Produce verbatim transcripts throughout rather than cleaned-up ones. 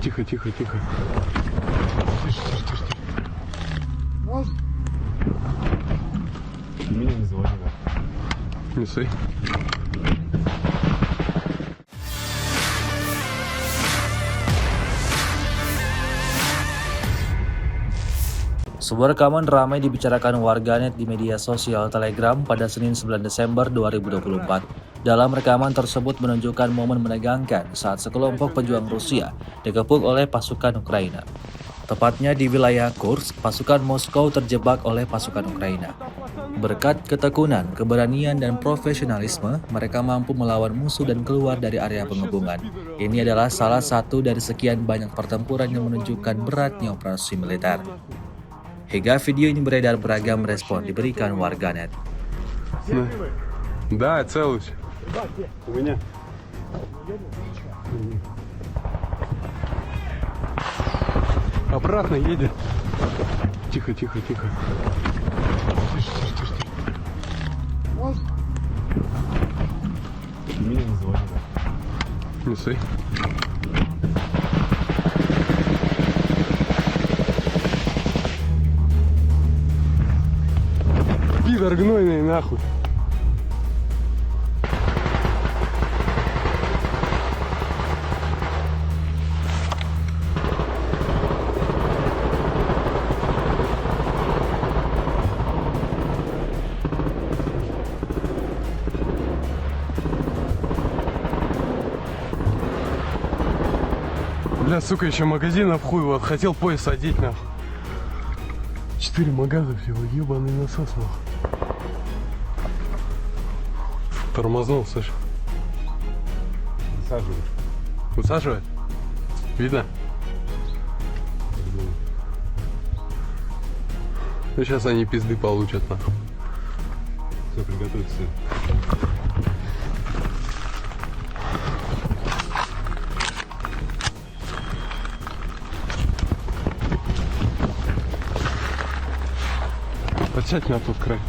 Тихо, тихо, тихо. Тише, тише, тише, тише. Можно? Меня не заводила. Не ссы. Sebuah rekaman ramai dibicarakan warganet di media sosial Telegram pada Senin, sembilan Desember dua ribu dua puluh empat. Dalam rekaman tersebut menunjukkan momen menegangkan saat sekelompok pejuang Rusia dikepung oleh pasukan Ukraina. Tepatnya di wilayah Kursk, pasukan Moskow terjebak oleh pasukan Ukraina. Berkat ketekunan, keberanian, dan profesionalisme, mereka mampu melawan musuh dan keluar dari area pengepungan. Ini adalah salah satu dari sekian banyak pertempuran yang menunjukkan beratnya operasi militer. Hingga video ini beredar, beragam respon diberikan warganet. Да, целый. У меня. Обратно едет. Тихо, тихо, тихо. Тише, тише, тише, тише. Меня не заводила. Не ссы. Пидор гнойный, нахуй. Бля, сука, ещё магазинов хуй, вот, хотел пояс одеть, нахуй. Четыре магаза всего, ёбаный насос, нахуй. Тормознул, слышь. Высаживай. Высаживать? Видно? Ну, сейчас они пизды получат, нахуй. Всё, приготовиться. Подсядь на тот край.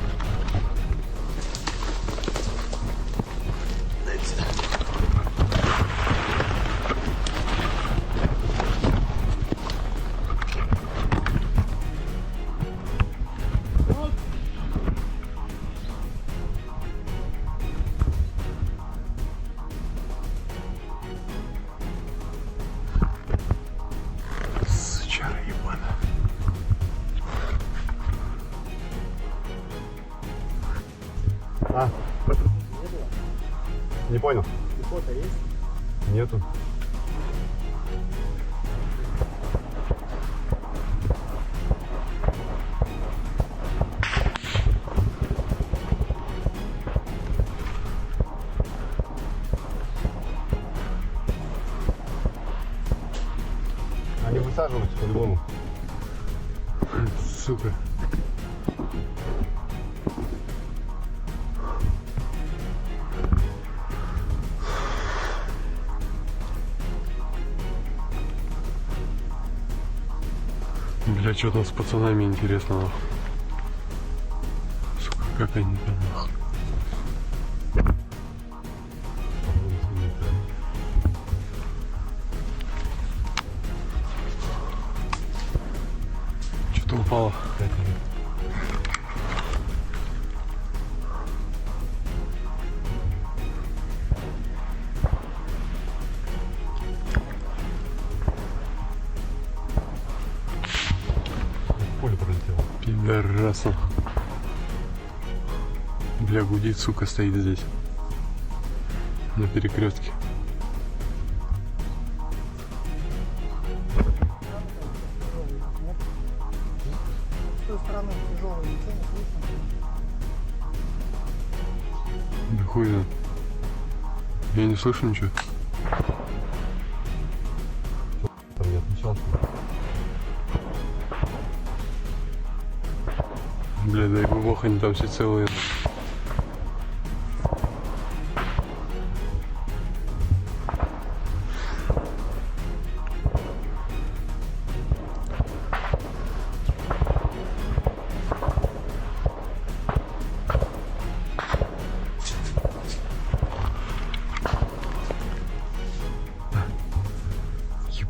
Сучара ебаная. А? Не понял. Икота есть? Нету. Они высаживаются по-любому. Сука. Бля, чё там с пацанами интересного? Сука, как они там, нахуй? Что-то упало. Пуля пролетела. Пидораса. Бля, гудит, сука, стоит здесь. На перекрестке. С той стороны тяжёлый, ничего не слышно. Да хуй знает. Я не слышу ничего. Там я отмечал, что Бля, дай бы бог, они там все целые.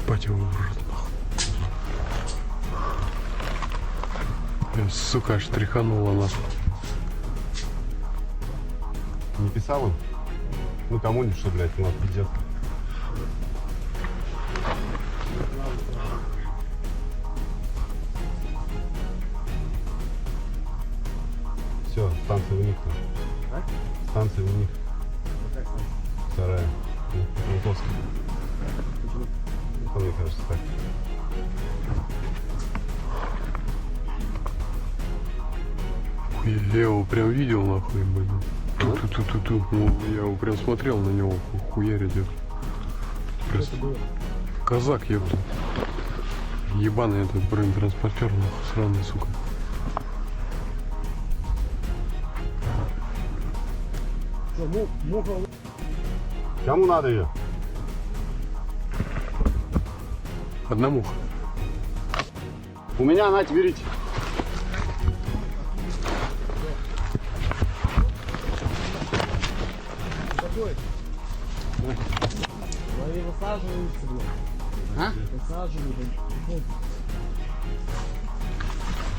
Пача выбрать, нахуй. Прям, сука, аж тряхануло, нахуй. Не писал он? Ну, кому-нибудь, что, блядь, ну, пиздец. Всё, станция у них там. А? Станция у них. Какая станция? Вторая. Ну, Московская. Почему? Ну, мне кажется, так. Охуеть, я его прям видел, нахуй, блин. Ту-ту-ту-ту-ту. Ну, я его прям смотрел на него, ху-, хуярит, ёпта. Просто казак, ёпта. Ебаный этот бронетранспортёр, нахуй, сраный, сука. Чё, му-, муха? Кому надо её? Одному. У меня она, берите. Какой? Давай. Давай высаживаемся, блин. А? Высаживаем.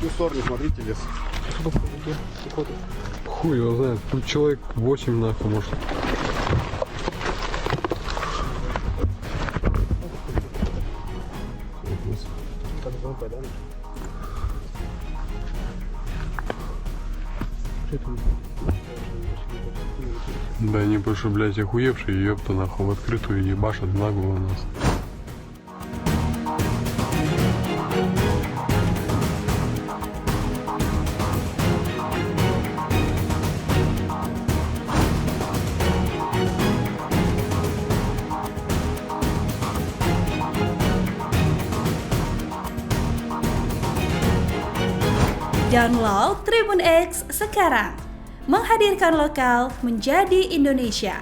В ту сторону смотрите, лес. Хуй его знает, тут человек восемь, нахуй, может. Да они больше, блядь, охуевшие, ёпта, нахуй, в открытую ебашат нагло у нас. Download Tribun X sekarang. Menghadirkan lokal menjadi Indonesia.